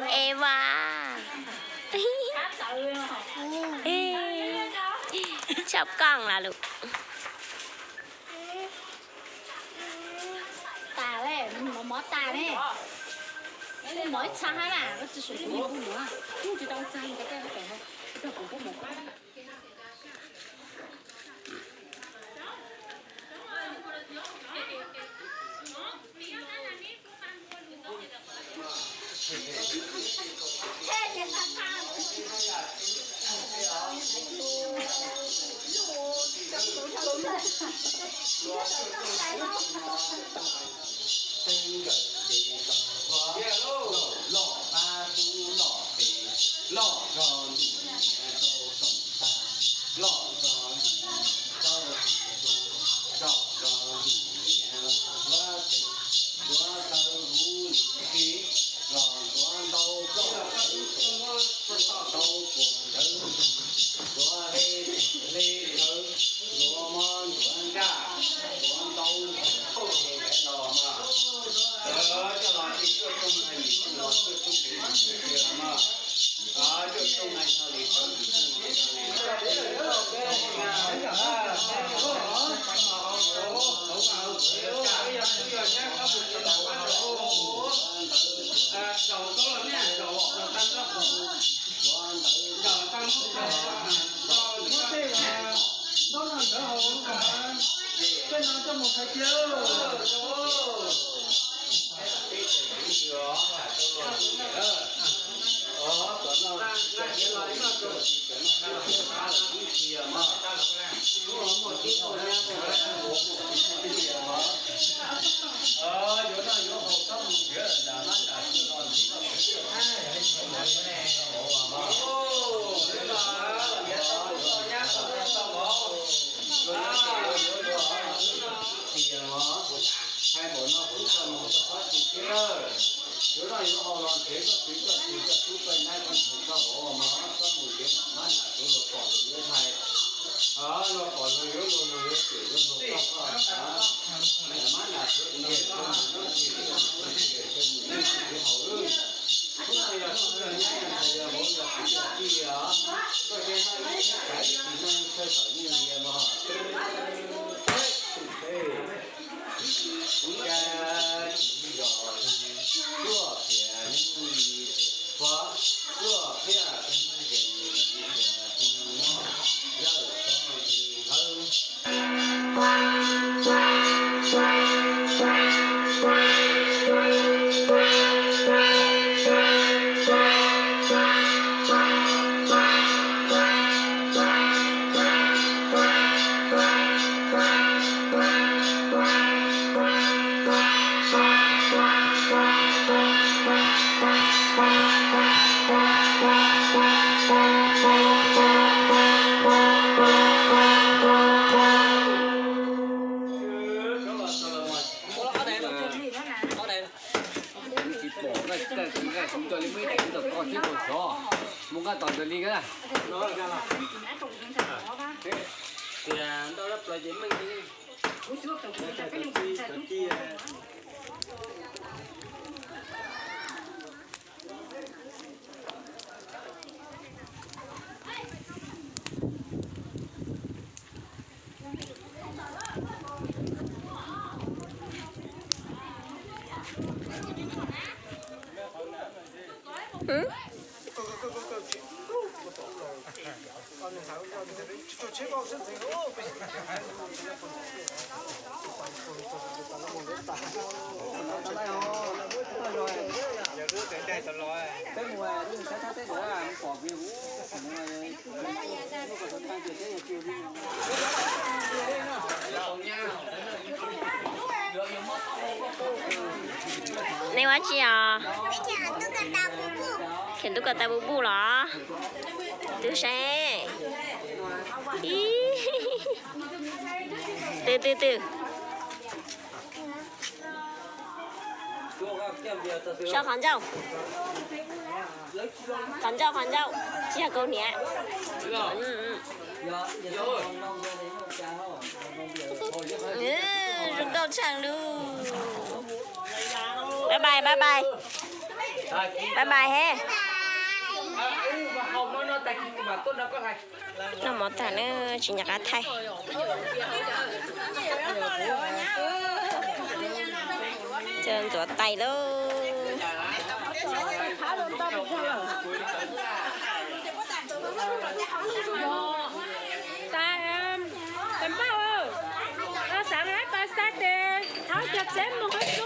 Ê, vas, tsob kooj los lus. Tas, mov tas ne. Mov ib txha hab na, koj tsis sum kuv ib pub mov. Tsis tau txag, tsis tau kuv pub mov. Tsis pom, kuv coj li muaj ib daim kuv tom koj thiab rau xyov mus nqa tom ntawd li. Tias ntau dab plaws ces meej li. Neb ua dab tsi os? Khaws ntuj ko taw bub bub los? Twb saib. Ib, twb twb twb. So qhov ncauj, qhov ncauj, qhov ncauj, tsis yog kaus hniav. Zoo nkauj tshaj lug. Bye bye, bye bye. Bye bye he. Noj mov tag na, tsis nco qab thaij. Ntxuav tais lauj. Tais npauj, xav lawv pas xav tes thauv cov tsev mus.